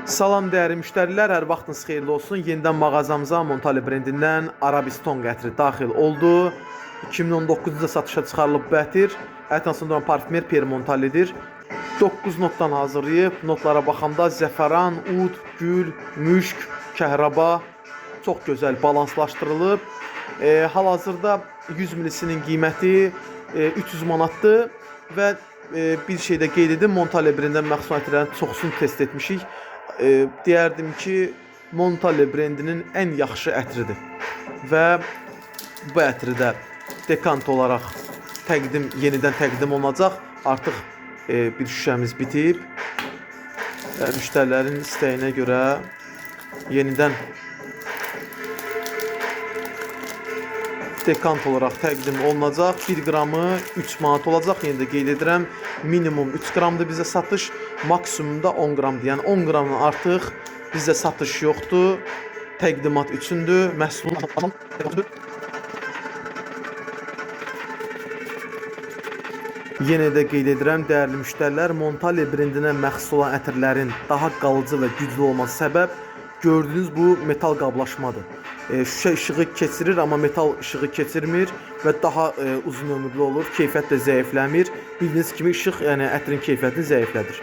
Salam dəyərli müştərilər, hər vaxtınız xeyirli olsun. Yenidən mağazamıza Montale brendindən Arabiston ətri daxil oldu. 2019-da satışa çıxarılıb bu ətir. Ətrin asılında duran parfümer Pierre Montale'dir. 9 notdan hazırlayıb. Notlara baxanda zəfəran, ud, gül, müşk, kəhraba çox gözəl balanslaşdırılıb. Hal-hazırda 100 milisinin qiyməti 300 manatdır və bir şey də qeyd edim, Montale brendindən məxsus ətirlərin çoxsunu test etmişik. Deyərdim ki, Montale brendinin ən yaxşı ətridir. Və bu ətri də dekant olaraq yenidən təqdim olunacaq. Artıq bir şüşəmiz bitib. Və müştərilərin istəyinə görə yenidən dekant olaraq təqdim olunacaq. 1 qramı 3 manat olacaq. Yenə də qeyd edirəm, minimum 3 qramdır bizə satış, maksimumda 10 qramdır. Yəni 10 qramdan artıq bizdə satış yoxdur. Təqdimat üçündür. Məhsulun Yenə də qeyd edirəm, dəyərli müştərilər, Montale brendinə məxsus olan ətirlərin daha qalıcı və güclü olması səbəb gördüyünüz bu metal qablaşmadır. Şüşə işığı keçirir, amma metal işığı keçirmir və daha uzun ömürlü olur, keyfiyyət də zəifləmir. Bildiyiniz kimi işıq, yəni ətrin keyfiyyətini zəiflədir.